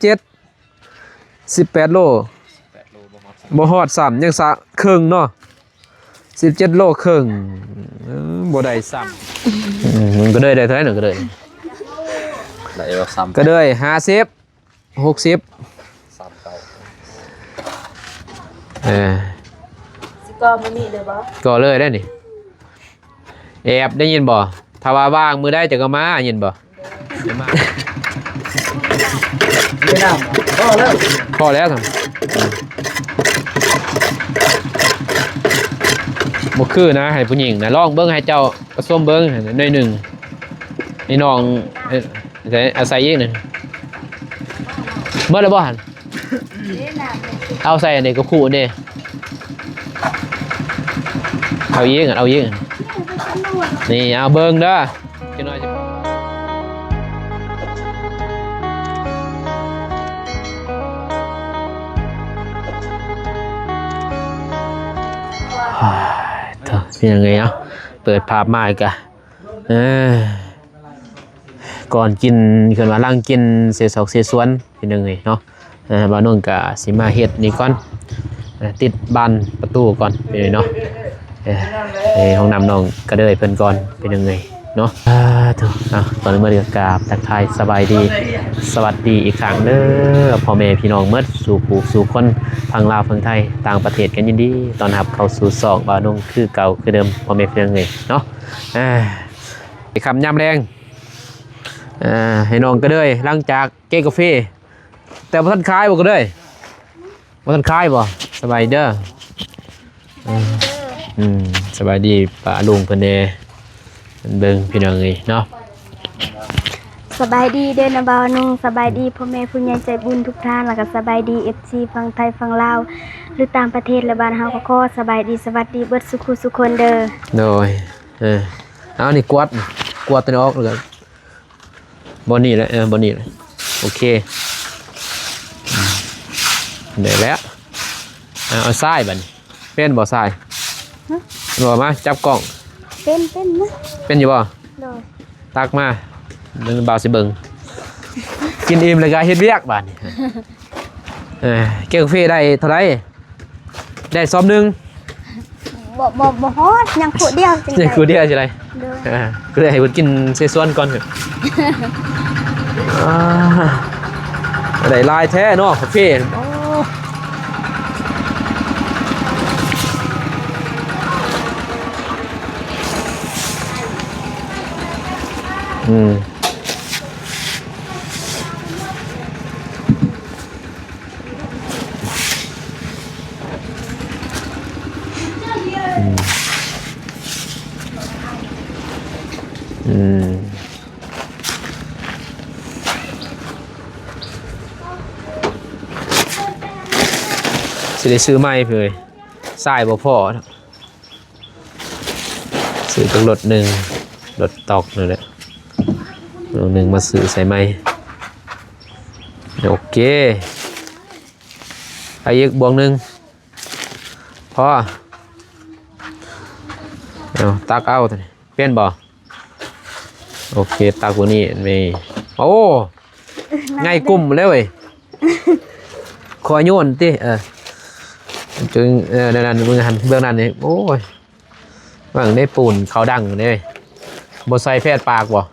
ເຈັດ ສິບແປດໂລ ແປດໂລ ບໍ່ຮອດ ບໍ່ຮອດຊ້ຳ ຍັງສະເຄິ່ງເນາະ ສິບເຈັດໂລເຄິ່ງ ເອີ ບໍ່ໄດ້ຊ້ຳ ອືມ ມັນກະເດີຍໄດ້ເທົ່າໃດນະ ກະເດີຍ ໄດ້ບໍ່ຊ້ຳ ກະເດີຍຫ້າສິບ ຫົກສິບ ສາມເກົ້າ ເອີ ຊິກໍ່ມື້ນີ້ເລີຍບໍ່? ກໍ່ເລີຍໄດ້ນີ້ ແອບ ໄດ້ຍິນບໍ່? ຖ້າວ່າວ່າງມື້ໃດຈະກະມາ ຍິນບໍ່? ພໍແລ້ວ ພໍແລ້ວ ບໍ່ຄືນະ ໃຫ້ຜູ້ຍິງນະ ລອງເບິ່ງ ໃຫ້ເຈົ້າປະສົມເບິ່ງໜ້ອຍໜຶ່ງ ໃຫ້ນ້ອງ ເອີ ໃສ່ ເອົາໃສ່ອີກໜຶ່ງ ໝົດແລ້ວບໍ່ຫັ້ນ? ເອົາໃສ່ອັນນີ້ກະຄຸເດ້ ເອົາອີກ ເອົາອີກ ນີ້ ເອົາເບິ່ງເດີ ຈັກໜ້ອຍ ໂອ້ຍ ເປັນຫຍັງເອີຍ ເອົາ ເປີດພາບມາກະ ເອີ ກ່ອນກິນ ເອີ້ນວ່າຫຼັງກິນເສສອກເສສວນ ພີ່ນ້ອງເອີຍເນາະ ເອີ ບ່າວນົງກະຊິມາເຮັດນີ້ກ່ອນ ເອີ ຕິດບານປະຕູກ່ອນ ພີ່ນ້ອງເນາະ ເອີ ໃຫ້ຫ້ອງນ້ຳນ້ອງກະເດີຍເພິ່ນກ່ອນ ພີ່ນ້ອງເອີຍເນາະ ສາທຸ ເອົາ ກ່ອນອື່ນໝົດກະກາບທັກທາຍສະບາຍດີ ສະຫວັດດີອີກຄັ້ງເດີ ພໍ່ແມ່ພີ່ນ້ອງໝົດສູ່ຜູ້ສູ່ຄົນ ທັງລາວ ທັງໄທ ຕ່າງປະເທດ ກະຍິນດີຕ້ອນຮັບເຂົ້າສູ່ຊ່ອງບ່າວນົງຄືເກົ່າຄືເດີມ ພໍ່ແມ່ພີ່ນ້ອງເອີຍເນາະ ເອີ ໄປຄ່ຳຍາມແລງ ເອີ ໃຫ້ນ້ອງກະເດີຍ ຫຼັງຈາກເກັບກາເຟ ແຕ່ບໍ່ທັນຂາຍບໍ່ກະເດີຍ ບໍ່ທັນຂາຍບໍ່? ສະບາຍດີເດີ ເອີ ອືມ ສະບາຍດີປ້າລຸງເພິ່ນແດ່ ເບິ່ງພີ່ນ້ອງເອີຍເນາະ ສະບາຍດີເດີນະບ່າວນົງ ສະບາຍດີພໍ່ແມ່ຜູ້ໃຫຍ່ໃຈບຸນທຸກທ່ານ ແລ້ວກະສະບາຍດີເອັຟຊີຝັ່ງໄທຝັ່ງລາວ ຫຼືຕ່າງປະເທດ ແລະບ້ານເຮົາ ກະຂໍສະບາຍດີສະຫວັດດີເບິດສູ່ຄູ່ສູ່ຄົນເດີ ໂດຍ ເອີ ເອົານີ້ກວາດ ກວາດຕົວນີ້ອອກ ແລ້ວກະ ບ່ອນນີ້ແຫຼະ ເອີ ບ່ອນນີ້ແຫຼະ ໂອເຄ ອືມ ໄດ້ແລ້ວ ເອົາ ເອົາຊາຍບາດນີ້ ເປັນບໍ່ຊາຍ? ຮະ? ເປັນບໍ່? ມາຈັບກ້ອງ ເປັນ ເປັນນະ ເປັນຢູ່ບໍ່? ໂດຍ ຕັກມາ ເບິ່ງ ບ່າວຊິເບິ່ງ ກິນອີ່ມແລ້ວກະເຮັດວຽກບາດນີ້ ເອີ ເກັບກາເຟໄດ້ເທົ່າໃດ? ໄດ້ຊອມໜຶ່ງ ບໍ່ ບໍ່ ບໍ່ຮອດ ຍັງຂວດດຽວ ຍັງຂວດດຽວຊິໄດ້ ໂດຍ ເອີ ກະເລີຍໃຫ້ເພິ່ນກິນເສສວນກ່ອນເຖາະ ອ່າ ໄດ້ຫຼາຍແທ້ເນາະ ກາເຟ ໂອ້ ອືມ ອືມ ອືມ ຊິໄດ້ຊື້ໃໝ່ເພິ່ນເອີຍ ຊາຍບໍ່ພໍ. ຊື້ຈັກລົດໜຶ່ງ ລົດຕອກນີ້ແຫຼະ ລົດໜຶ່ງມາຊື້ໃສ່ໃໝ່ ໂອເຄ ໄປອີກບ່ວງໜຶ່ງ ພໍ ເອົາ ຕັກເອົາ ເປັນບໍ່? ໂອເຄ ຕັກບ່ອນນີ້ ນີ້ ໂອ້ ໃຫຍ່ກຸ້ມເລີຍເວີຍ ຂໍໂຍນຕິ ເອີ ຈຶ່ງ ເອີ ນັ້ນໆ ເບິ່ງຫັ້ນ ເບື້ອງນັ້ນນີ້ ໂອ້ຍ ເບິ່ງໄດ້ປູນເຂົ້າດັງເດ້ ບໍ່ໃສ່ແຜດປາກບໍ່?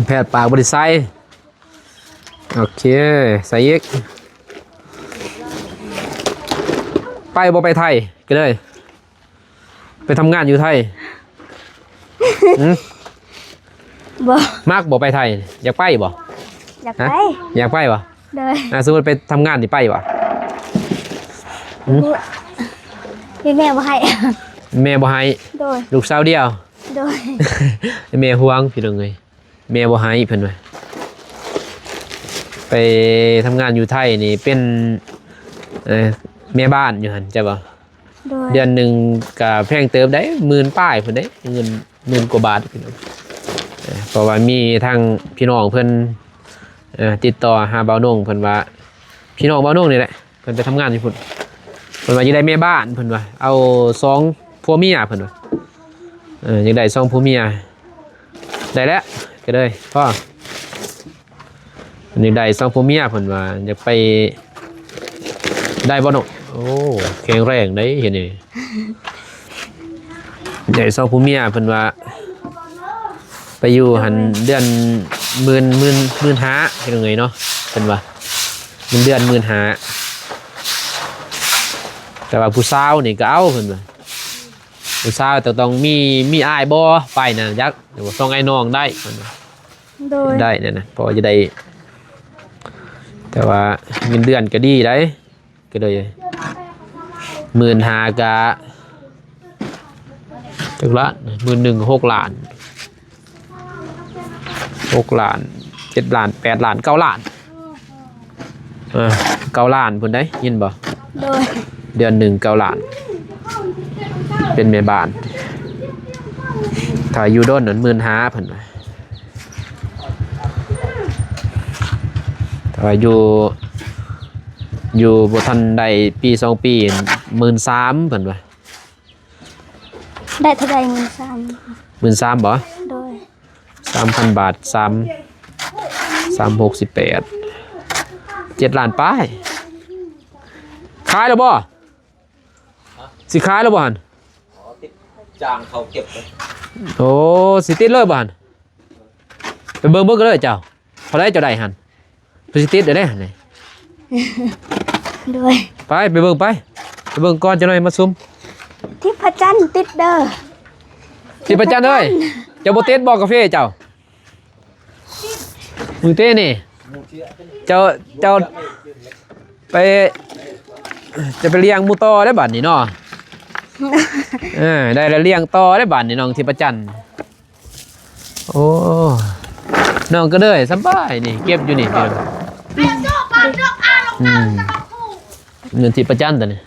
ແຜດປາກບໍ່ໄດ້ໃສ່ ໂອເຄ ໃສ່ອີກ ໄປບໍ່ໄປໄທ ກະເລີຍ ໄປທຳງານຢູ່ໄທ ຫື? ບໍ່ ມັກບໍ່ໄປໄທ? ຢາກໄປບໍ່? ຢາກໄປ ຮະ? ຢາກໄປບໍ່? ໂດຍ ອ່າ ສົມມຸດໄປທຳງານນີ້ໄປບໍ່? ຫື? ບໍ່ ແມ່ບໍ່ໃຫ້ ແມ່ບໍ່ໃຫ້ ໂດຍ ລູກສາວດຽວ ໂດຍ ແມ່ຫ່ວງ ພີ່ນ້ອງເອີຍ ແມ່ບໍ່ໃຫ້ເພິ່ນວ່າ ໄປທຳງານຢູ່ໄທນີ້ເປັນ ເອີ ແມ່ບ້ານຢູ່ຫັ້ນ ເຈົ້າບໍ່? ໂດຍ ເດືອນໜຶ່ງກະແພງເຕີບໄດ໋ ໝື່ນປາຍພຸ້ນເດ້ ເງິນໝື່ນກວ່າບາດ ເອີ ເພາະວ່າມີທາງພີ່ນ້ອງເພິ່ນ ເອີ ຕິດຕໍ່ຫາບ່າວນົງ ເພິ່ນວ່າ ພີ່ນ້ອງບ່າວນົງນີ້ແຫຼະ ເພິ່ນໄປທຳງານຢູ່ພຸ້ນ ເພິ່ນວ່າຢາກໄດ້ແມ່ບ້ານ ເພິ່ນວ່າ ເອົາສອງຜົວເມຍ ເພິ່ນວ່າ ເອີ ຢາກໄດ້ສອງຜົວເມຍ ໄດ້ແລ້ວ ກໍເລີຍພໍ ຢາກໄດ້ສອງຜົວເມຍ ເພິ່ນວ່າ ຢາກໄປ ໄດ້ບໍ່ເນາະ? ໂອ້ ແຂງແຮງເດ້ ເຫັນນີ້ ໄດ້ສອງຜົວເມຍ ເພິ່ນວ່າ ໄປຢູ່ຫັ້ນເດືອນໝື່ນ ໝື່ນ ໝື່ນຫ້າ ເຮັດຈັ່ງໃດເນາະ ເພິ່ນວ່າ ເງິນເດືອນໝື່ນຫ້າ ແຕ່ວ່າຜູ້ສາວນີ້ກໍເອົາ ເພິ່ນວ່າ ຜູ້ສາວຕ້ອງ ຕ້ອງມີ ມີອ້າຍບໍ່ ໄປນະ ຈັກ ຫຼືວ່າສົ່ງອ້າຍນ້ອງໄດ້ ເພິ່ນວ່າ ໂດຍ ໄດ້ນັ້ນນະ ພໍຈະໄດ້ ແຕ່ວ່າເງິນເດືອນກໍດີໄດ໋ ກໍເລີຍ ໝື່ນຫ້າ ກໍຈັກລ້ານ ໝື່ນໜຶ່ງ ຫົກລ້ານ ຫົກລ້ານ ເຈັດລ້ານ ແປດລ້ານ ເກົ້າລ້ານ ເອີ ເກົ້າລ້ານພຸ້ນໄດ໋ ຍິນບໍ່? ໂດຍ ເດືອນໜຶ່ງເກົ້າລ້ານ ເປັນແມ່ບ້ານ ຖ້າຢູ່ດົນນັ້ນໝື່ນຫ້າ ເພິ່ນວ່າ ຖ້າຢູ່ ຢູ່ບໍ່ທັນໄດ້ປີສອງປີ ໝື່ນສາມ ເພິ່ນວ່າ ໄດ້ເທົ່າໃດ? ໝື່ນສາມ ໝື່ນສາມບໍ່? ໂດຍ ສາມພັນບາດ ສາມ ສາມຫົກສິບແປດ ເຈັດລ້ານປາຍ ຂາຍແລ້ວບໍ່? ຊິຂາຍແລ້ວບໍ່ຫັ້ນ? ອໍ ຕິດຈ້າງເຂົາເກັບ ໂອ້ ຊິຕິດເລີຍບໍ່ຫັ້ນ? ໄປເບິ່ງເບິ່ງກັນເລີຍເຈົ້າ ເທົ່າໃດເຈົ້າໄດ້ຫັ້ນ? ເພິ່ນຊິຕິດໄດ້ຫັ້ນນີ້ ໂດຍ ໄປ ໄປເບິ່ງໄປ ໄປເບິ່ງກ່ອນ ຈັກໜ້ອຍມາຊຸມ ທິບພະຈັນຕິດເດີ ທິບພະຈັນເອີຍ ເຈົ້າບໍ່ຕິດບໍ່ກາເຟເຈົ້າ? ມື້ເຕນີ້ ເຈົ້າ ເຈົ້າໄປ ຈະໄປລ້ຽງໝູ່ຕໍ່ໄດ້ບາດນີ້ເນາະ ເອີ ໄດ້ແລ້ວລ້ຽງຕໍ່ໄດ້ບາດນີ້ ນ້ອງທິບພະຈັນ. ໂອ້ ນ້ອງກໍເລີຍສະບາຍນີ້ ເກັບຢູ່ນີ້ ອືມ ເງິນທິບພະຈັນຕົວນີ້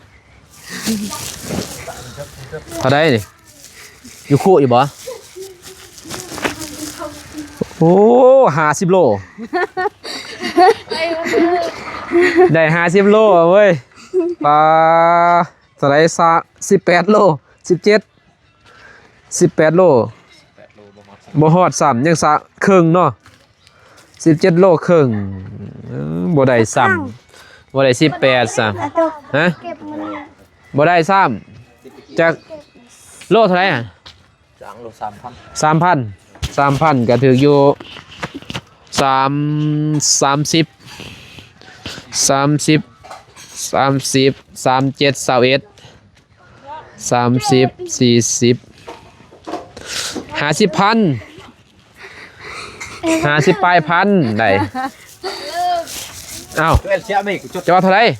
ເທົ່າໃດນີ້? ຢູ່ຄຸຢູ່ບໍ່? ໂອ້ ຫ້າສິບໂລ ໄດ້ຫ້າສິບໂລເວີ້ຍ ປາ ເທົ່າໃດ? ສາມ ສິບແປດໂລ ສິບເຈັດ ສິບແປດໂລ ສິບແປດໂລ ບໍ່ຮອດ ບໍ່ຮອດຊ້ຳ ຍັງສະເຄິ່ງເນາະ ສິບເຈັດໂລເຄິ່ງ ເອີ ບໍ່ໄດ້ຊ້ຳ ບໍ່ໄດ້ສິບແປດຊ້ຳ ຮະ ບໍ່ໄດ້ຊ້ຳ ຈັກໂລເທົ່າໃດຫັ້ນ? ຈ້າງໂລສາມພັນ ສາມພັນ ສາມພັນກໍຖືກຢູ່ ສາມ ສາມສິບ ສາມສິບ ສາມສິບ ສາມເຈັດ ຊາວເອັດ ສາມສິບ ສີ່ສິບ ຫ້າສິບພັນ ຫ້າສິບປາຍພັນໄດ້ ເອົ້າ ເຈົ້າວ່າເທົ່າໃດ? ເ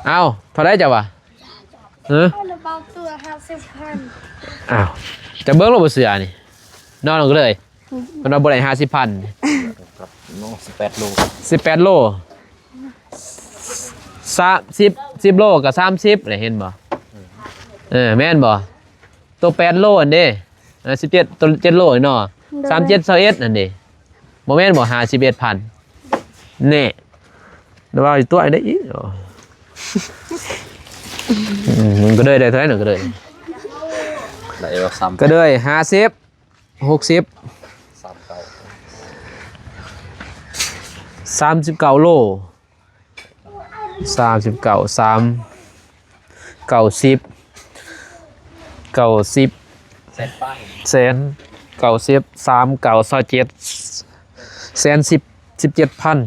ອົ້າ ເທົ່າໃດເຈົ້າວ່າ? ຮະ? ເອົາລະເບົາຕົວຫ້າສິບພັນ ອ້າວ ຈະເບິ່ງລະບໍ່ເຊື່ອນີ້ ນອນລົງເລີຍ ເພິ່ນວ່າບໍ່ໄດ້ຫ້າສິບພັນ ເນາະ ສິບແປດໂລ ສິບແປດໂລ ສາມສິບ ສິບໂລກໍສາມສິບ ເຫັນບໍ່? ເອີ ແມ່ນບໍ່? ໂຕແປດໂລຫັ້ນເດ້ ເອີ ສິບເຈັດ ໂຕເຈັດໂລເນາະ ໂດຍ ສາມເຈັດ ຊາວເອັດຫັ້ນເດ້ ບໍ່ແມ່ນບໍ່? ຫ້າສິບເອັດພັນ ແນ່ ແຕ່ວ່າຕົວະໄດ້ອີກ ອືມ ມັນກໍເລີຍໄດ້ເທົ່າໃດເນາະ ກໍເລີຍ ໄດ້ວ່າສາມ ກໍເລີຍຫ້າສິບ ຫົກສິບ ສາມເກົ້າ ສາມສິບເກົ້າໂລ ສາມສິບເກົ້າ ສາມ ເກົ້າສິບ ເກົ້າສິບ ແສນປາຍ ແສນເກົ້າສິບ ສາມເກົ້າ ຊາວເຈັດ ແສນສິບ ສິບເຈັດພັນ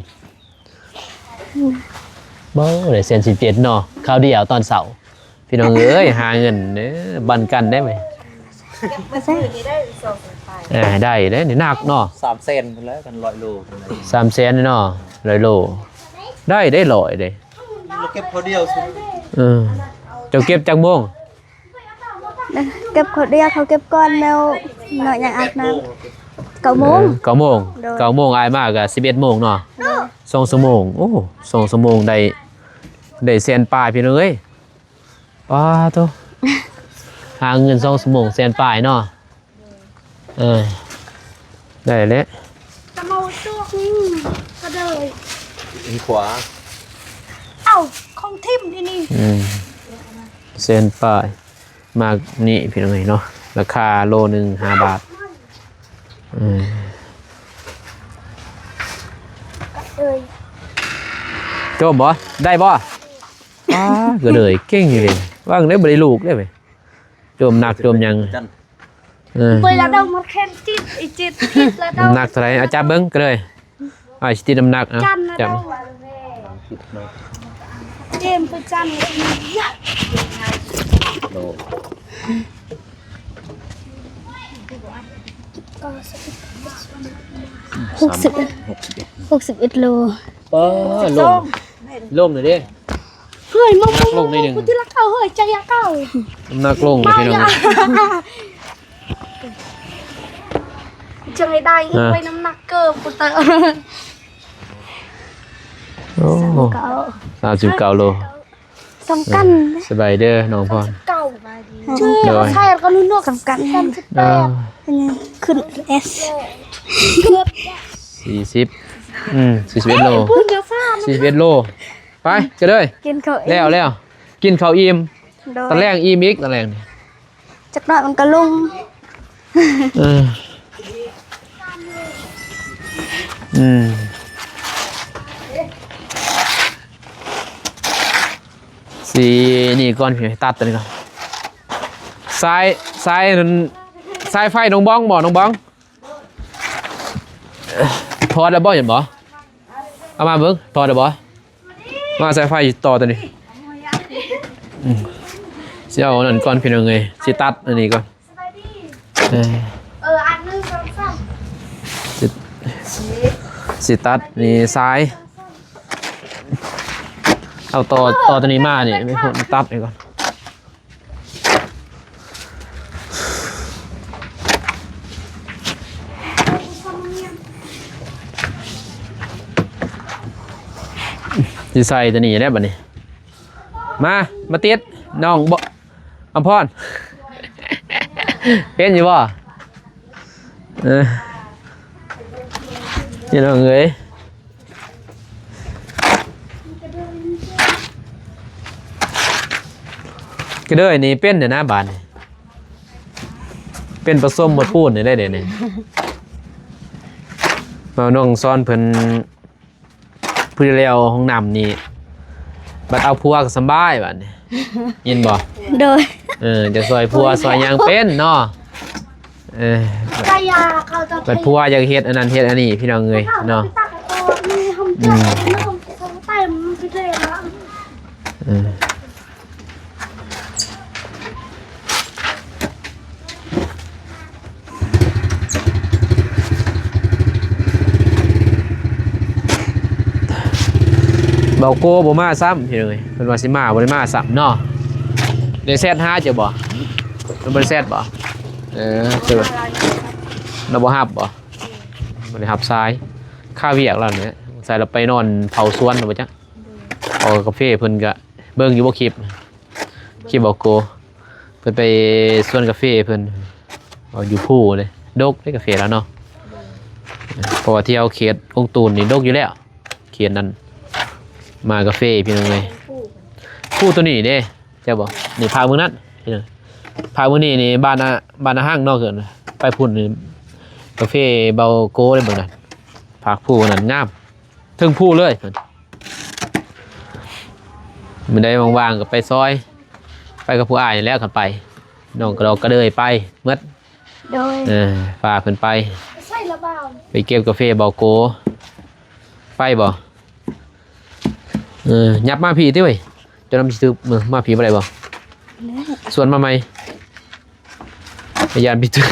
ບໍ່ໄດ້ແສນສິບເຈັດເນາະ ຄາວດຽວຕອນເຊົ້າ ພີ່ນ້ອງເອີຍ ຫາເງິນເດີ ບັນກັນໄດ້ໄໝ? ເອີ ໄດ້ເດ້ ນີ້ໜັກເນາະ ສາມແສນພຸ້ນແຫຼະ ຄັນຮ້ອຍໂລ ສາມແສນເນາະ ຮ້ອຍໂລ ໄດ້ເດ້ ຮ້ອຍເດ້ ເກັບເຂົາດຽວ ເອີ ເຈົ້າເກັບຈັກໂມງ? ເກັບເຂົາດຽວ ເຂົາເກັບກ່ອນແລ້ວ ນ້ອຍຍັງອາບນ້ຳ ເກົ້າໂມງ ເກົ້າໂມງ ໂດຍ ເກົ້າໂມງ ອ້າຍມາກໍສິບເອັດໂມງເນາະ ໂດຍ ສອງຊົ່ວໂມງ ໂອ້ ສອງຊົ່ວໂມງໄດ້ ໄດ້ແສນປາຍ ພີ່ນ້ອງເອີຍ ປາໂທ້ ຫາເງິນສອງຊົ່ວໂມງແສນປາຍເນາະ ເອີ ໄດ້ແລ້ວ ຕະເມົາຕົວນີ້ກະເດີຍ ອີຂວາ ເອົ້າ ຂອງຖິ້ມອີນີ້ ອືມ ແສນປາຍ ໝາກນີ້ພີ່ນ້ອງເອີຍເນາະ ລາຄາໂລໜຶ່ງຫ້າບາດ ເອີຍ ໂຈມບໍ່? ໄດ້ບໍ່? ອ້າ ກະເລີຍເກັ່ງຢູ່ເດ ວ່າງໄດ້ບໍ່ໄດ້ລູກເດ້ເວີຍ. ໂຈມໜັກໂຈມຫຍັງ ເອີ ເປີດລະດອກມາແຂ່ງຈິດ ອີຈິດ ຜິດລະດອກ ໜັກເທົ່າໃດ? ເອົາຈັບເບິ່ງກະເລີຍ. ອ້າຍຊິຕິດນ້ຳໜັກ ເອົາ ຈັບ ເຈມໄປຈັນ ໂລ ຫົກສິບເອັດ ຫົກສິບເອັດ ຫົກສິບເອັດໂລ. ປ້າ ລົງ ລົງເລີຍເດ້. ເຮີ້ຍ ມາ ລົງໜ້ອຍໜຶ່ງ ກູຕິລະເກົ້າ ເຮີ້ຍ ໃຈຢາເກົ້າ ນ້ຳໜັກລົງພີ່ນ້ອງ. ຈັ່ງໃດໄດ້ ອ່າ ໄວ້ນ້ຳໜັກເກີບກູເຕີ ໂອ້ ສາມສິບເກົ້າ ສາມສິບເກົ້າໂລ ສ່ຳກັນ. ສະບາຍເດີນ້ອງພອນ ສາມສິບເກົ້າ ໂດຍ ສຳກັນ ສາມສິບແປດ ຂຶ້ນເອສ ເກືອບ ສີ່ສິບ ອືມ ສີ່ສິບເອັດໂລ ສີ່ສິບເອັດໂລ. ໄປ ກະເລີຍ ກິນເຂົ້າອີ່ມ ແລ້ວ ແລ້ວ ກິນເຂົ້າອີ່ມ ໂດຍ ຕອນແລງອີ່ມອີກ ຕອນແລງນີ້ ຈັກໜ້ອຍມັນກະລົງ. ເອີ ອືມ ຊິນີ້ກ່ອນ ພີ່ ຕັດຕົວນີ້ກ່ອນ. ສາຍ ສາຍນັ້ນ ສາຍໄຟນ້ອງບອງບໍ່ ນ້ອງບອງ? ຖອດແລ້ວບໍ່ ເຫັນບໍ່? ເອົາມາເບິ່ງ ຖອດແລ້ວບໍ່? ມາສາຍໄຟຕໍ່ຕົວນີ້ ອືມ ຊິເອົາອັນນັ້ນກ່ອນພີ່ນ້ອງເອີຍ ຊິຕັດອັນນີ້ກ່ອນ. ເອີ ເອີ ອັນໜຶ່ງ ສອງ ສາມ ຊິ ຊິຕັດນີ້ສາຍ ເອົາຕໍ່ ຕໍ່ຕົວນີ້ມານີ້ ຕັດນີ້ກ່ອນ. ຊິໃສ່ຕົວນີ້ແຫຼະບັດນີ້ ມາ ມາຕິດນ້ອງ ອຳພອນ ເປັນຢູ່ບໍ່? ເອີ ພີ່ນ້ອງເອີຍ ກະເລີຍນີ້ເປັນແລ້ວນະບາດນີ້ ເປັນປະສົມໝົດປູນນີ້ໄດ້ເດນີ້ ເວົ້ານ້ອງສອນເພິ່ນ ຜູ້ດຽວແລ້ວຫ້ອງນ້ຳນີ້ ບັດເອົາຜົວກະສຳບາຍບາດນີ້ ຍິນບໍ່? ໂດຍ ເອີ ຈະຊ່ອຍຜົວຊ່ອຍຫຍັງເປັນເນາະ. ເອີ ບັດຜົວຢາກເຮັດອັນນັ້ນເຮັດອັນນີ້ພີ່ນ້ອງເອີຍເນາະ. ເອີ ເບົາໂກບໍ່ມາຊ້ຳ ພີ່ນ້ອງເອີຍ ເພິ່ນວ່າຊິມາ ບໍ່ໄດ້ມາຊ້ຳເນາະ. ໄດ້ແຊັດຫາເຈົ້າບໍ່? ເພິ່ນບໍ່ໄດ້ແຊັດບໍ່? ເອີ ລາວບໍ່ຮັບບໍ່? ບໍ່ໄດ້ຮັບສາຍ ຄາວຽກລາວນີ້ ສາຍລາວໄປນອນເຝົ້າສວນບໍ່ຈັກ. ເອົາກາເຟເພິ່ນກະເບິ່ງຢູ່ບໍ່ຄລິບ ຄລິບເບົາໂກ ເພິ່ນໄປສວນກາເຟເພິ່ນ ເອົາຢູ່ພູເດ້ ດົກເດ້ກາເຟລາວເນາະ. ເພາະວ່າແຖວເຂດກົງຕູນນີ້ດົກຢູ່ແລ້ວ ເຂດນັ້ນ ໝາກກາເຟພີ່ນ້ອງເອີຍ. ພູໂຕນີ້ເດ້ ເຈົ້າບໍ່? ນີ້ພາກເບິ່ງນັ້ນ ພາກເບິ່ງນີ້ ນີ້ບ້ານອາ ບ້ານອາຮັງເນາະ ເອີ້ນ ໄປພຸ້ນນີ້ ກາເຟເບົາໂກເດ້ເບິ່ງນັ້ນ ພາກພູນັ້ນງາມ ເທິງພູເລີຍ. ມື້ໃດວ່າງໆກະໄປຊອຍ ໄປກັບຜູ້ອ້າຍນີ້ແຫຼະ ຄັນໄປ ນ້ອງກະດອກກະເດີຍໄປໝົດ. ໂດຍ ເອີ ພາເພິ່ນໄປ ໄປເກັບກາເຟເບົາໂກ ໄປບໍ່? ເອີ ຫຍັບມາພີ້ຕິເວີຍ ເຈົ້ານຳຊິຖືກ ມາພີ້ບໍ່ໄດ້ບໍ່? ຊວນມາໃໝ່ ຢ້ານໄປຖືກ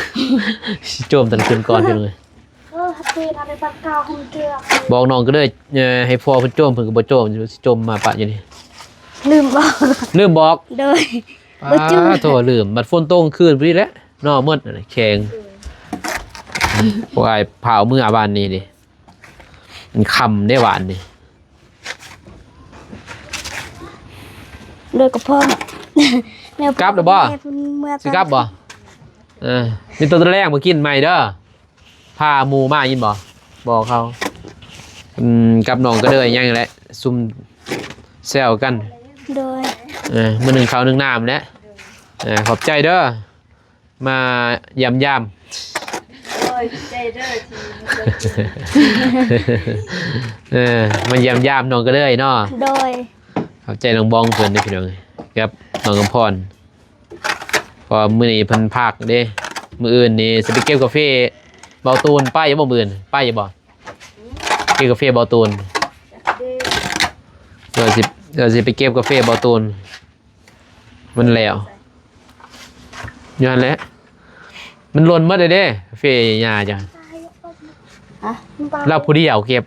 ຊິໂຈມຕອນຄືນກ່ອນພີ່ນ້ອງເອີຍ. ບອກນ້ອງກະເດີຍ ເອີ ໃຫ້ພໍ່ເພິ່ນໂຈມ ເພິ່ນກະບໍ່ໂຈມ ຊິໂຈມມາປະຢູ່ນີ້ ລືມບອກ ລືມບອກ. ໂດຍ ປາໂທ ລືມ ບັດຝົນຕົກກາງຄືນພຸ້ນແຫຼະເນາະ ໝົດແຂງ. ພວກອ້າຍພາເອົາເມືອບ້ານນີ້ເດ້ ມັນຄ່ຳເດ້ວານນີ້. ໂດຍ ກະພໍ ກັບແລ້ວບໍ່? ຊິກັບບໍ່? ເອີ ມີແຕ່ຕອນແລງມາກິນໃໝ່ເດີ ພາໝູ່ມາ ຍິນບໍ່? ບອກເຂົາ ອືມ ກັບນ້ອງກະເດີຍຫຍັງແຫຼະ ຊຸມແຊວກັນ. ໂດຍ ເອີ ມື້ໜຶ່ງເຂົ້າໜຶ່ງນ້ຳແຫຼະ. ເອີ ຂອບໃຈເດີ ມາຢ້ຽມຢາມ. ໂອ້ຍ ຂອບໃຈເດີທີ່ມາເຊີນ ເອີ ມາຢ້ຽມຢາມນ້ອງກະເລີຍເນາະ. ໂດຍ ຂອບໃຈນ້ອງບອງເພິ່ນເດີພີ່ນ້ອງ ກັບນ້ອງກຳພອນ ເພາະວ່າມື້ນີ້ເພິ່ນພັກເດ້. ມື້ອື່ນນີ້ຊິໄປເກັບກາເຟເບົາຕູນ ໄປຢູ່ບໍ່? ມື້ອື່ນໄປຢູ່ບໍ່? ເກັບກາເຟເບົາຕູນ ວ່າຊິ ວ່າຊິໄປເກັບກາເຟເບົາຕູນ. ມັນແລ້ວ ຢູ່ຫັ້ນແຫຼະ ມັນຫຼົ່ນໝົດເດ້ ເຟຍາຈ້ະ ຮະ ລາວຜູ້ດຽວເກັບ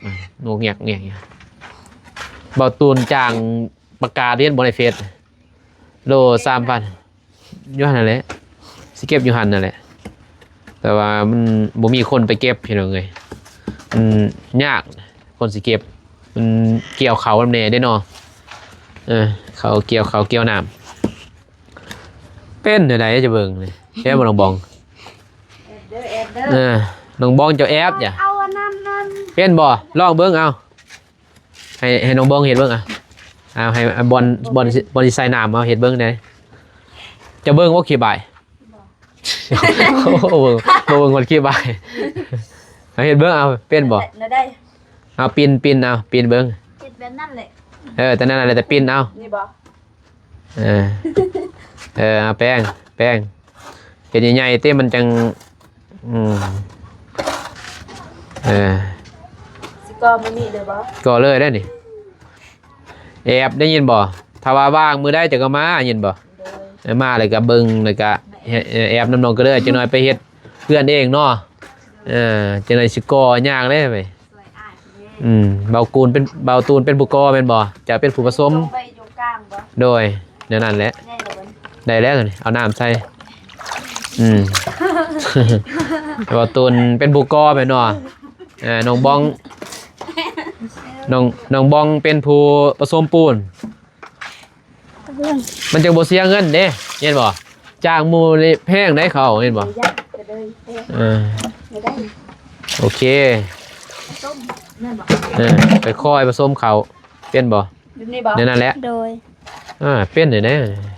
ງກແງກແງກຢູ່. ເບົາຕູນຈ້າງປະກາດເຫັນບໍ່ໃນເຟສ ໂລສາມພັນ ຢູ່ຫັ້ນນັ້ນແຫຼະ ຊິເກັບຢູ່ຫັ້ນນັ້ນແຫຼະ. ແຕ່ວ່າມັນບໍ່ມີຄົນໄປເກັບພີ່ນ້ອງເອີຍ ມັນຍາກຄົນຊິເກັບ ມັນກ່ຽວເຂົ້ານຳແດ່ເດ້ເນາະ. ເອີ ເຂົາກ່ຽວເຂົ້າກ່ຽວນ້ຳ ເປັນແນວໃດຈະເບິ່ງນີ້ ແອບບໍ່ນ້ອງບອງ? ແອບເດີ ແອບເດີ ເອີ ນ້ອງບອງເຈົ້າແອບຈ້ະ ເອົາອັນນັ້ນນັ້ນ ເປັນບໍ່? ລອງເບິ່ງເອົາ. ໃຫ້ ໃຫ້ນ້ອງບອງເຮັດເບິ່ງ ອ່ະ ເອົາ ໃຫ້ ບ່ອນ ບ່ອນຊິ ບ່ອນຊິໃສ່ນ້ຳ ເອົາ ເຮັດເບິ່ງແດ່. ຈະເບິ່ງບໍ່ຂີ້ບາຍ? ບໍ່ ບໍ່ເບິ່ງ ບໍ່ເບິ່ງຄົນຂີ້ບາຍ. ເອົາ ເຮັດເບິ່ງ ເອົາ ເປັນບໍ່? ແນວໃດ? ເອົາ ປິ່ນ ປິ່ນ ເອົາ ປິ່ນເບິ່ງ. ເຮັດແບບນັ້ນແຫຼະ. ເອີ ແຕ່ນັ້ນແຫຼະ ແຕ່ປິ່ນເອົາ. ນີ້ບໍ່? ເອີ ເອີ ເອົາແປ້ງ ແປ້ງ ເຮັດໃຫຍ່ໆຕິ ມັນຈັ່ງ ອືມ ເອີ ຊິກໍ່ມື້ນີ້ເລີຍບໍ່? ກໍ່ເລີຍໄດ້ນີ້ ແອບ ໄດ້ຍິນບໍ່? ຖ້າວ່າວ່າງມື້ໃດຈະກໍມາ ຍິນບໍ່? ໂດຍ ເອີ ມາແລ້ວກໍເບິ່ງ ແລ້ວກໍແອບນຳນ້ອງກະເລີຍ ຈັກໜ້ອຍໄປເຮັດເຮືອນເອງເນາະ. ເອີ ຈັກໜ້ອຍຊິກໍ່ຍາກເດ້. ອືມ ເບົາຕູນເປັນ ເບົາຕູນເປັນຜູ້ກໍ່ແມ່ນບໍ່? ຈະເປັນຜູ້ປະສົມ. ໂດຍ ແນວນັ້ນແຫຼະ. ໄດ້ແລ້ວນີ້ ເອົານ້ຳໃສ່. ອືມ ເບົາຕູນເປັນຜູ້ກໍ່ແມ່ນບໍ່? ເອີ ນ້ອງບອງ ນ້ອງ ນ້ອງບອງເປັນຜູ້ປະສົມປູນ. ມັນຈັ່ງບໍ່ເສຍເງິນເດ້ ເຫັນບໍ່? ຈ້າງໝູ່ນີ້ແພງໃດເຂົາ ເຫັນບໍ່? ເອີ ໂອເຄ ເອີ ໄປຄອຍປະສົມເຂົ້າ ເປັນບໍ່? ແນວນັ້ນແຫຼະ. ໂດຍ ເອີ ເປັນແນວໃດ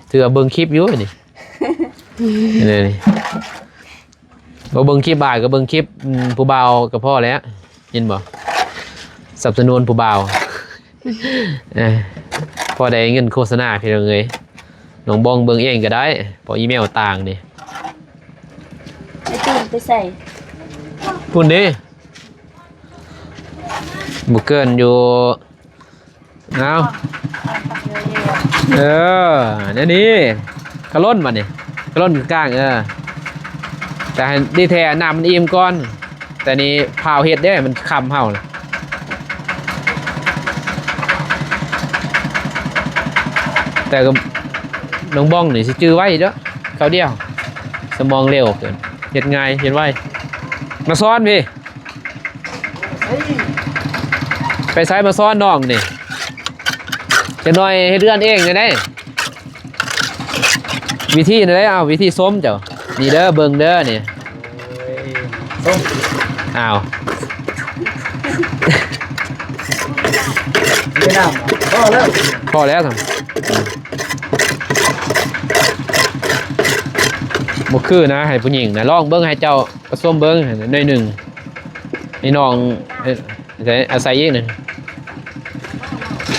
ຖືວ່າເບິ່ງຄລິບຢູ່ນີ້ ນີ້. ບໍ່ເບິ່ງຄລິບອ້າຍກໍເບິ່ງຄລິບ ອືມ ຜູ້ບ່າວກໍພໍແລ້ວ ເຫັນບໍ່? ສະໜັບສະໜູນຜູ້ບ່າວ ເອີ ພໍໄດ້ເງິນໂຄສະນາພີ່ນ້ອງເອີຍ. ນ້ອງບອງເບິ່ງເອງກໍໄດ້ ເພາະອີເມວຕ່າງນີ້. ໄອ້ຕູນໄປໃສ? ພຸ້ນເດ້ ບໍ່ເກີນຢູ່. ເອົາ ເອີ ແນວນີ້ ກະລົ້ນບາດນີ້ ກະລົ້ນກາງ ເອີ ແຕ່ໃຫ້ດີແທ້ ນ້ຳມັນອີ່ມກ່ອນ. ແຕ່ນີ້ພາວເຮັດເດ້ ມັນຄຳເຮົານະ. ແຕ່ກໍນ້ອງບອງນີ້ຊິຈື່ໄວເດີ້ ຄາວດຽວ ສະໝອງເລວເກີນ ເຮັດງ່າຍ ເຮັດໄວ. ມາຊ້ອນພີ້. ໄປໃສມາຊ້ອນນ້ອງນີ້ ຈັກໜ້ອຍເຮັດເຮືອນເອງແນວໃດ ວິທີແນວໃດ? ເອົາ ວິທີຊົມເຈົ້າ ນີ້ເດີ ເບິ່ງເດີນີ້ ຊົມ ອ້າວ ນີ້ນະ ພໍແລ້ວ ພໍແລ້ວ ບໍ່ຄືນະ ໃຫ້ຜູ້ຍິງນະ ລອງເບິ່ງ ໃຫ້ເຈົ້າ ປະສົມເບິ່ງໜ້ອຍໜຶ່ງ ໃຫ້ນ້ອງ ເອີ ອາໄສ ອາໄສອີກໜຶ່ງ.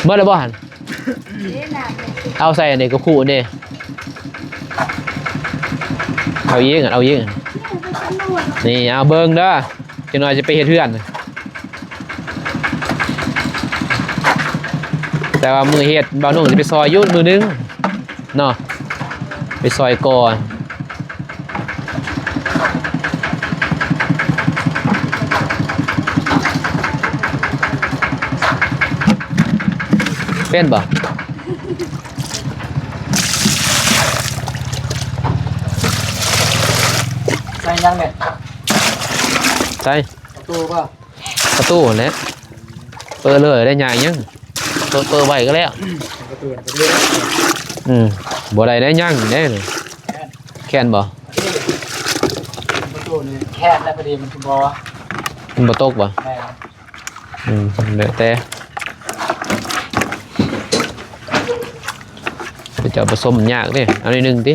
ໝົດແລ້ວບໍ່ຫັ້ນ? ເອົາໃສ່ອັນນີ້ກະຄຸນີ້ ເອົາອີກ ເອົາອີກ ນີ້ ເອົາເບິ່ງເດີ ຈັກໜ້ອຍຈະໄປເຮັດເຮືອນ. ແຕ່ວ່າມື້ເຮັດ ບ່າວໜຸ່ງຊິໄປຊ່ອຍຢູ່ມື້ໜຶ່ງເນາະ ໄປຊ່ອຍກ່ອ ເປັນບໍ່? ໃສ່ຫຍັງນີ້? ໃສ່ປະຕູບໍ່? ປະຕູຫັ້ນແຫຼະ ເປີດເລີຍໄດ້ ຍາກຫຍັງ ເປີດ ເປີດໄວ້ກໍແລ້ວ ປະຕູມັນກໍເລີຍ ອືມ ບໍ່ໄດ້ໄດ້ ຍັງເດ້ ແຄນບໍ່? ປະຕູນີ້ແຄນແລ້ວ ພໍດີມັນຊິບໍ່ ມັນບໍ່ຕົກບໍ່? ແມ່ນ ອືມ ແລ້ວແຕ່ ເຈົ້າປະສົມຍາກເດ້ ເອົາໜ້ອຍໜຶ່ງຕິ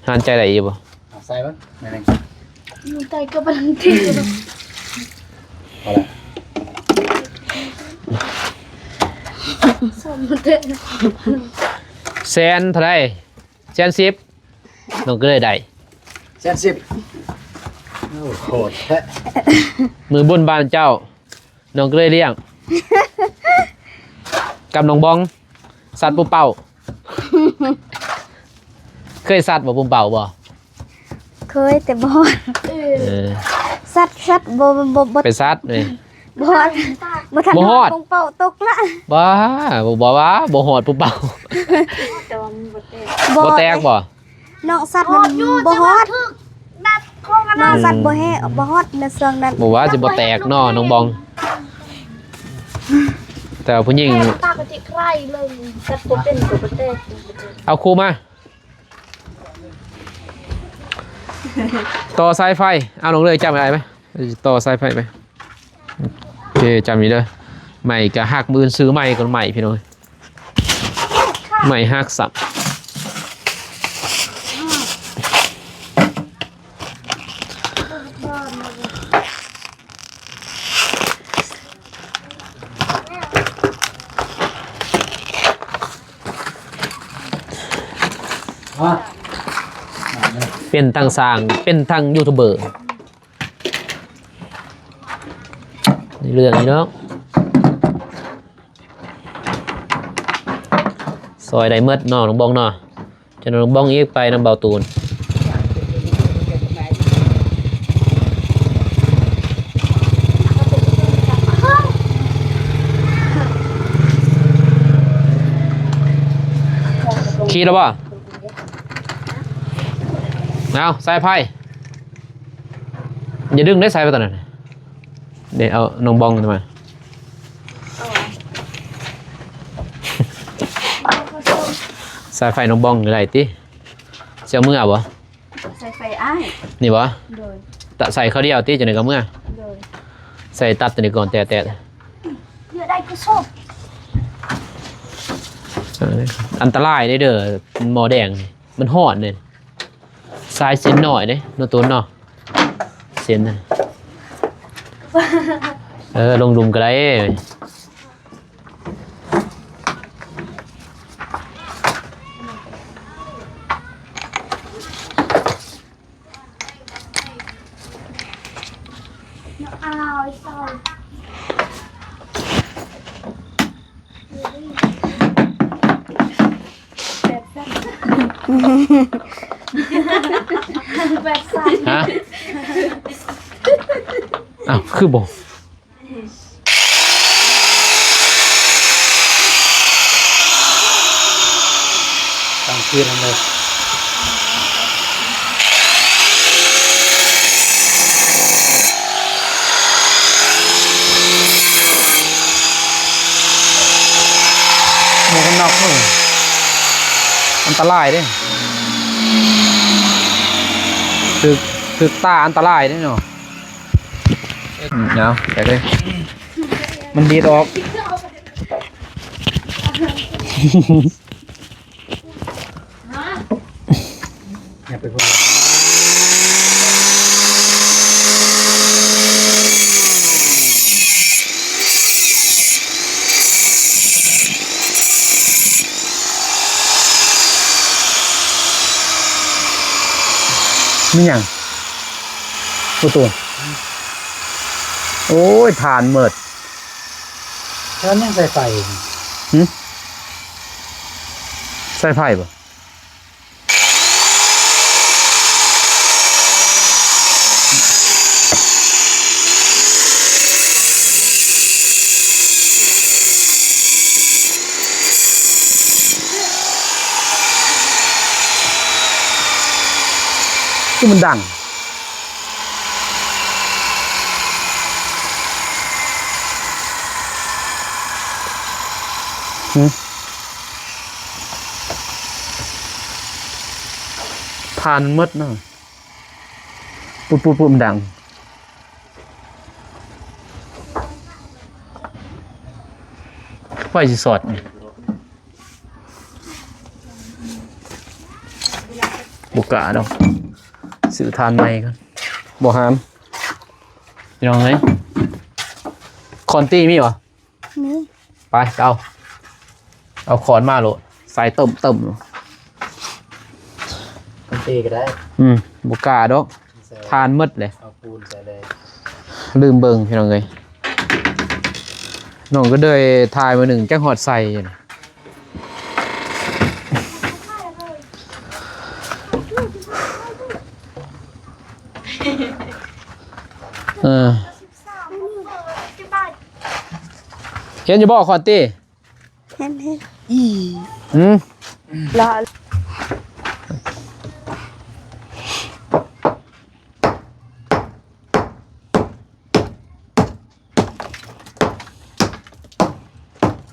ຫານໃຈໄດ້ຢູ່ບໍ່? ເອົາໃສ່ເບິ່ງໜ້ອຍໜຶ່ງ ໄກ່ກໍປານນັ້ນຕິ ພໍລະ ສອນມາເຕະ ແສນເທົ່າໃດ? ແສນສິບ ນ້ອງກໍເລີຍໄດ້ ແສນສິບ ໂອ້ ໂຫດແທ້ ມື້ບຸນບ້ານເຈົ້າ ນ້ອງກໍເລີຍລ້ຽງ ກັບນ້ອງບອງ ສັດປູເປົ້າ ເຄີຍສັດບໍ່ປູເປົ້າບໍ່? ເຄີຍ ແຕ່ບໍ່ຮອດ ເອີ ສັດ ສັດ ບໍ່ ບໍ່ ບໍ່ ໄປສັດເວີຍ ບໍ່ຮອດ ບໍ່ທັນ ບໍ່ຮອດ ຮອດ ປູເປົ້າຕົກລະ ບ້າ ບໍ່ ບໍ່ວ່າບໍ່ຮອດປູເປົ້າ ແຕ່ວ່າມັນບໍ່ແຕກ ບໍ່ແຕກບໍ່? ນ້ອງສັດມັນບໍ່ຮອດ ນ້ອງສັດບໍ່ແຮ ບໍ່ຮອດໃນຊ່ວງນັ້ນ ບໍ່ວ່າຊິບໍ່ແຕກເນາະ ນ້ອງບອງ ແຕ່ວ່າຜູ້ຍິງ ເອົາຄູມາ ຕໍ່ສາຍໄຟ ເອົາ ນ້ອງເລີຍ ຈຳໄດ້ໄໝ? ຕໍ່ສາຍໄຟໄປ ໂອເຄ ຈຳນີ້ເດີ ໄມ້ກະຫັກ ມື້ອື່ນຊື້ໄມ້ກ່ອນ ໄມ້ ພີ່ນ້ອງ ໄມ້ຫັກຊ້ຳ ເປັນທັງຊ່າງ ເປັນທັງຢູທູບເບີ ໃນເລື່ອງນີ້ເນາະ ຊ່ອຍໄດ້ໝົດເນາະ ນ້ອງບອງເນາະ ຈະນ້ອງບອງອີກໄປນຳເບົາຕູນ ຂີ່ແລ້ວບໍ່? ເອົາ ສາຍໄຟ ຢ່າດຶງໄດ້ສາຍໄຟຕອນນັ້ນ ເດ້ ເອົານ້ອງບອງມາ ສາຍໄຟນ້ອງບອງກໍໄດ້ຕິ ຊິເອົາເມືອບໍ່? ສາຍໄຟອ້າຍ ນີ້ບໍ່? ໂດຍ ຕະໃສ່ຄາວດຽວຕິ ຈັ່ງໃດກໍເມືອ ໂດຍ ໃສ່ຕັດຕົວນີ້ກ່ອນ ແຕະ ແຕະ ເຫຼືອໄດ້ກໍຊອບ ອັນຕະລາຍເດ້ເດີ ໝໍ້ແດງນີ້ ມັນຮ້ອນເດ້ ສາຍເສັ້ນນ້ອຍເດ້ ນ້ອງຕູນເນາະ ເສັ້ນນະ ເອີ ລົງຫຼຸມກໍໄດ້ ຮະ ອ້າວ ຄືບໍ່ ຕັ້ງຄືນນຳເລີຍ ໝວກກັນນັອກ ເອີ ອັນຕະລາຍເດ້ ຖືກ ຖືກຕາອັນຕະລາຍເດ້ເນາະ. ເອົາ ແກະເລີຍ ມັນດີດອອກ ຢ່າໄປພຸ້ນ ມີຫຍັງ? ປະຕູ ໂອ້ຍ ຖ່ານໝົດ ແລ້ວຍັງໃສ່ໄຟ ຫຶ? ໃສ່ໄຟບໍ່? ຄືມັນດັງ ຫຶ? ຖ່ານໝົດເນາະ ປຸບໆໆ ມັນດັງ ໄຟຊິຊອດນີ້ ບໍ່ກ້າດອກ ຊື້ຖ່ານໃໝ່ກ່ອນ. ບໍ່ຫາມ ພີ່ນ້ອງເອີຍ. ຄ້ອນຕີມີບໍ່? ມີ. ໄປ ເອົາ ເອົາຄ້ອນມາໂລດ ໃສ່ເຕີມໆ. ມັນຕີກໍໄດ້. ອືມ ບໍ່ກ້າດອກ ຖ່ານໝົດເລີຍ. ເອົາປູນໃສ່ເລີຍ. ລືມເບິ່ງ ພີ່ນ້ອງເອີຍ ນ້ອງກໍເດີຍຖ່າຍມື້ໜຶ່ງ ຈັກຮອດໃສ່ຢູ່ນີ້. ເອີ ເຫັນຢູ່ບໍ່ ຄອນຕີ? ເຫັນ ເຫັນ. ອືມ ລະ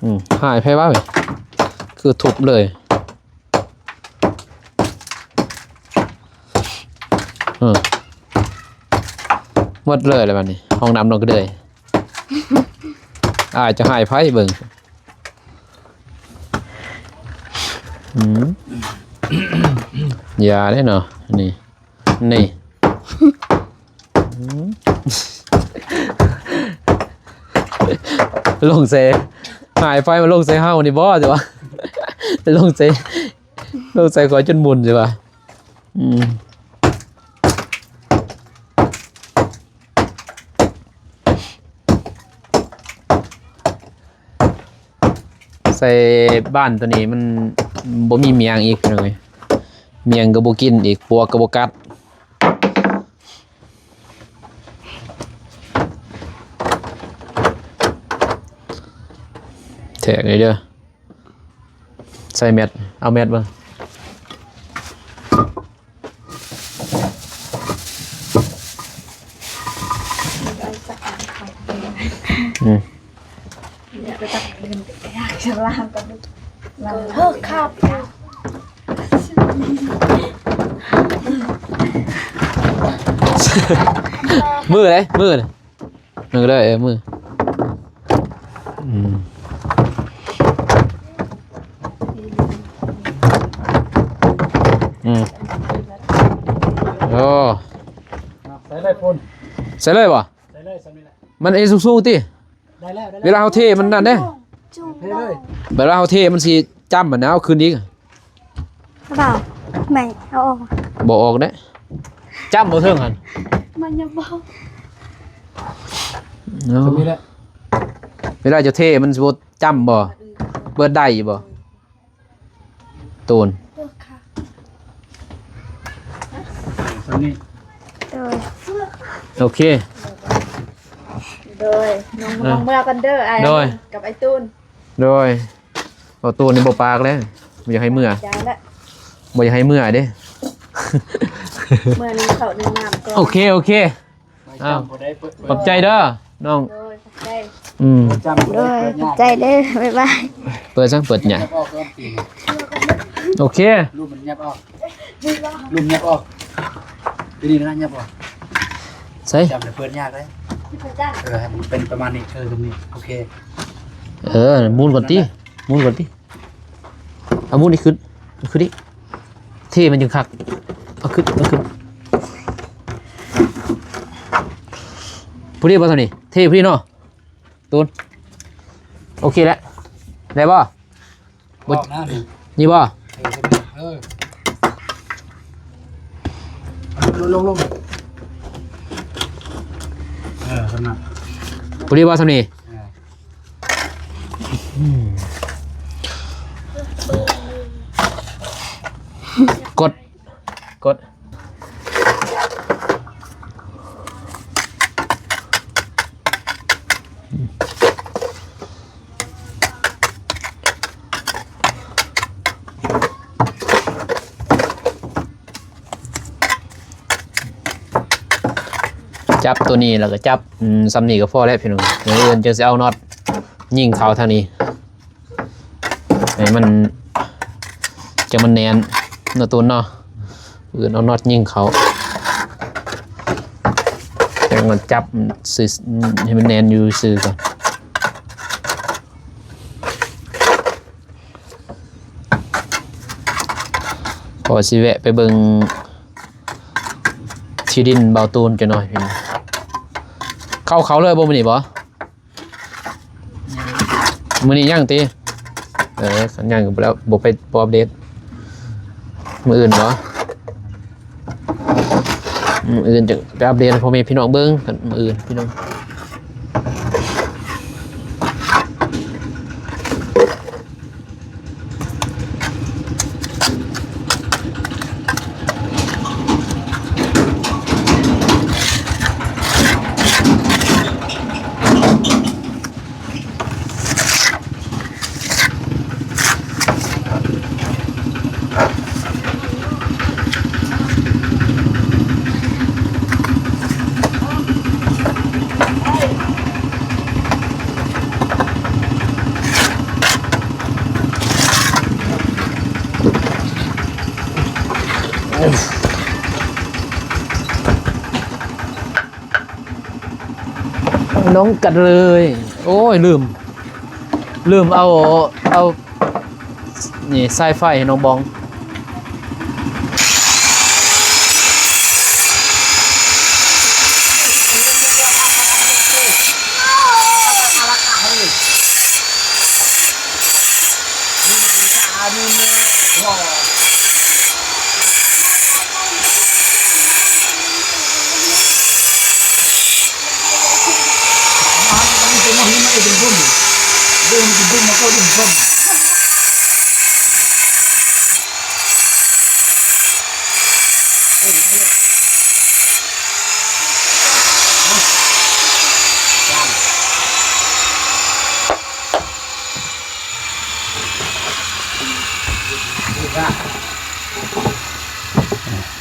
ອືມ ຫາຍໄປວ່າ ຄືທຸບເລີຍ. ເອີ ໝົດເລີຍລະບາດນີ້ ຫ້ອງນ້ຳນ້ອງກະເດີຍ. ອ້າຍຈະໃຫ້ໃຜເບິ່ງ? ອືມ ຢ່າເດ້ເນາະ ນີ້ ນີ້ ອືມ ລົງໃສ່ ຫາຍໄຟມາລົງໃສ່ເຮົານີ້ບໍ່ ຊິວ່າ ລົງໃສ່ ລົງໃສ່ຂ້ອຍຈົນໝຸ່ນຊິວ່າ. ອືມ ໃສ່ບ້ານໂຕນີ້ມັນບໍ່ມີໝ້ຽງອີກ ພີ່ນ້ອງເອີຍ ໝ້ຽງກໍບໍ່ກິນອີກ ປວກກໍບໍ່ກັດ. ແທກເລີຍເດີ. ໃສ່ແມັດ ເອົາແມັດເບິ່ງ. ອືມ ເອີ ຄັບ ມືເດ້ ມື. ໜຶ່ງກໍໄດ້ ເອີ ມື ອືມ ອືມ ໂອ້ ໃສ່ເລີຍພຸ້ນ ໃສ່ເລີຍບໍ່? ໃສ່ເລີຍ ສ່ຳນີ້ແຫຼະ ມັນເອງສູງໆຕິ ໄດ້ແລ້ວ ໄດ້ແລ້ວ ເວລາເຮົາເທມັນນັ້ນເດ້ ເທເລີຍ ເວລາເຮົາເທມັນຊິຈ້ຳຫັ້ນນະ ເອົາຂຶ້ນອີກ. ບໍ່ ແມ່ເອົາອອກ ບໍ່ອອກເດ້ ຈ້ຳບໍ່ເທິງຫັ້ນ ມັນຍັງບໍ່ ເນາະ ສ່ຳນີ້ແຫຼະ ເວລາຈະເທມັນຊິບໍ່ຈ້ຳບໍ່ ເປີດໄດ້ຢູ່ບໍ່ ຕູນ ສ່ຳນີ້ ໂດຍ ໂອເຄ ໂດຍ ນ້ອງ ເອີ ນ້ອງເມືອກ່ອນເດີ ອ້າຍ ໂດຍ ກັບອ້າຍຕູນ ໂດຍ. ເອົາໂຕນີ້ບໍ່ປາກແລ້ວ ບໍ່ຢາກໃຫ້ເມືອ ບໍ່ຢາກໃຫ້ເມືອເດ້ ເມືອໜຶ່ງເຂົ້າໜຶ່ງນ້ຳກ່ອນ ໂອເຄ ໂອເຄ ອ້າວ ຂອບໃຈເດີນ້ອງ ໂດຍ ຂອບໃຈ ອືມ ໂດຍ ຂອບໃຈເດີ ບາຍບາຍ ເປີດຊັ້ນ ເປີດຫຍັງ ໂອເຄ ລູກມັນຫຍັບອອກ ລຸມຫຍັບອອກ ທີນີ້ນະຫຍັບອອກ ໃສ່ ຈຳແລ້ວເປີດຍາກເດ້ ເອີ ໃຫ້ມັນເປັນປະມານນີ້ ເອີ ແບບນີ້ ໂອເຄ ເອີ ໝູນກ່ອນຕິ ໝູນກ່ອນຕິ ເອົາໝູນອີກຂຶ້ນ ຂຶ້ນອີກ ເທມັນຈຶ່ງຄັກ ເອົາຂຶ້ນ ເອົາຂຶ້ນ ພໍດີບໍ່ ສ່ຳນີ້ ເທພໍດີເນາະ ຕູນ ໂອເຄແລ້ວ ໄດ້ບໍ່? ບໍ່ອອກນະ ນີ້ບໍ່? ເອີ ເອີ ລົງ ລົງ ລົງ ເອີ ສ່ຳນັ້ນ ພໍດີບໍ່ສ່ຳນີ້? ເອີ ກົດ ກົດ ຈັບໂຕນີ້ ແລ້ວກໍຈັບ ອືມ ສ່ຳນີ້ກໍພໍແລ້ວພີ່ນ້ອງ ມື້ອື່ນຈຶ່ງຊິເອົານັອດຍິງເຂົ້າທາງນີ້ ໃຫ້ມັນ ຈັ່ງມັນແໜ້ນເນາະ ຕູນເນາະ ອື່ນເອົານັອດຍິງເຂົ້າ ຈັ່ງມັນຈັບຊື່ ໃຫ້ມັນແໜ້ນຢູ່ຊື່ກ່ອນ ພໍຊິແວະໄປເບິ່ງ ທີ່ດິນເບົາຕູນຈັກໜ່ອຍພີ່ນ້ອງ. ເຂົ້າ ເຂົ້າເລີຍບໍ່ມື້ນີ້ບໍ່? ມື້ນີ້ຍັງຕິ? ເອີ ຄັນຍັງກໍບໍ່ແລ້ວ ບໍ່ໄປ ບໍ່ອັບເດດ. ມື້ອື່ນບໍ່? ມື້ອື່ນຈະໄປອັບເດດໃຫ້ພໍ່ແມ່ພີ່ນ້ອງເບິ່ງ ມື້ອື່ນພີ່ນ້ອງ. ລົງກັນເລີຍ. ໂອ້ຍ ລືມ ລືມເອົາ ເອົາ ນີ້ ສາຍໄຟໃຫ້ນ້ອງບອງ.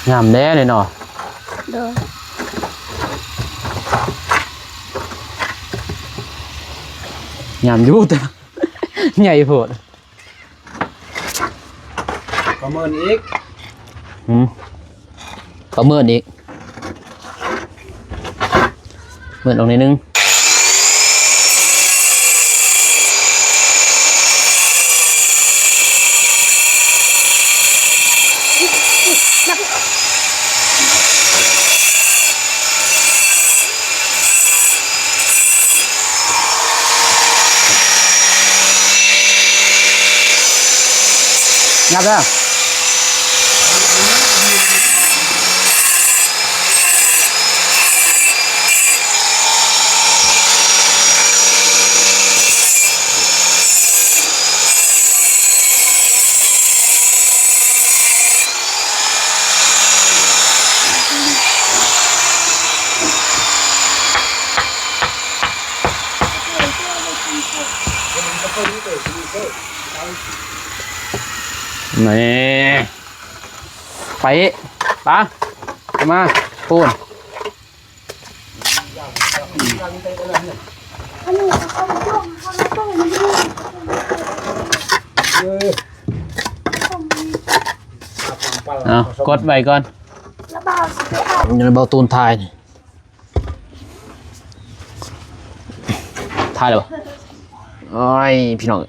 ງາມແດ່ເນາະ. ໂດຍ ງາມຢູ່ ແຕ່ໃຫຍ່ໂພດ. ປະເມີນອີກ. ຫືມ ປະເມີນອີກ. ເມີນອອກໜ້ອຍໜຶ່ງ. ຫຍັບເດີ. ນີ້ ໄປ ປະ ມາ ປູນ. ເອົາ ກົດໄວ້ກ່ອນ. ເອົາ ເບົາຕູນຖ່າຍນີ້. ຖ່າຍແລ້ວບໍ່? ໂອ້ຍ ພີ່ນ້ອງ.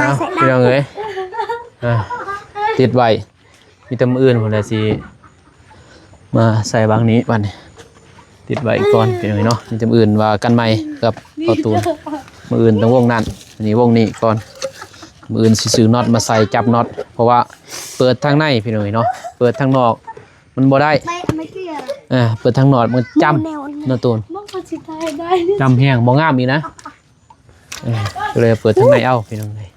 ອ້າວ ພີ່ນ້ອງເອີຍ ອ່າ ຕິດໄວ້ ມີແຕ່ມື້ອື່ນພຸ້ນແຫຼະຊິມາໃສ່ບາງນີ້ບັດນີ້ ຕິດໄວ້ກ່ອນພີ່ນ້ອງເອີຍເນາະ ມີແຕ່ມື້ອື່ນວ່າກັນໃໝ່ກັບເອົາຕູນ ມື້ອື່ນຕ້ອງວົງນັ້ນ ອັນນີ້ວົງນີ້ກ່ອນ ມື້ອື່ນຊິຊື້ນັອດມາໃສ່ຈັບນັອດ ເພາະວ່າເປີດທາງໃນພີ່ນ້ອງເອີຍເນາະ ເປີດທາງນອກມັນບໍ່ໄດ້ ໄປເອົາໄມ້ເກືອ ເອີ ເປີດທາງນອກມັນຈ້ຳ ແນວນັ້ນ ເນາະຕູນ ມັນກໍຊິຕາຍໄດ້ ຈ້ຳແຮງ ບໍ່ງາມອີກນະ. ເອີ ກໍເລີຍເປີດທາງໃນເອົາພີ່ນ້ອງເອີຍ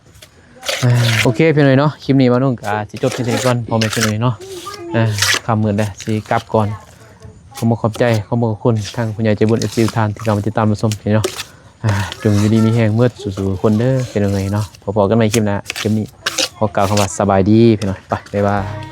ອ່າ ໂອເຄພີ່ນ້ອງເນາະ ຄລິບນີ້ບ່າວນຸ່ງກໍຊິຈົບທີ່ນີ້ກ່ອນ ພໍ່ແມ່ພີ່ນ້ອງເນາະ ອ່າ ຄ່ຳມືດແລ້ວ ຊິກັບກ່ອນ ຂໍຂອບໃຈ ຂອບຄຸນທາງຜູ້ໃຫຍ່ໃຈບຸນ ເອັຟຊີ ທຸກທ່ານທີ່ເຂົ້າມາຕິດຕາມຮັບຊົມພີ່ນ້ອງເນາະ ອ່າ ຈົ່ງຢູ່ດີມີແຮງໝົດສູ່ໆຄົນເດີພີ່ນ້ອງເອີຍເນາະ ພໍ້ກັນໃໝ່ຄລິບໜ້າ ຄລິບນີ້ຂໍກ່າວຄຳວ່າສະບາຍດີພີ່ນ້ອງ ໄປ ບາຍບາຍ.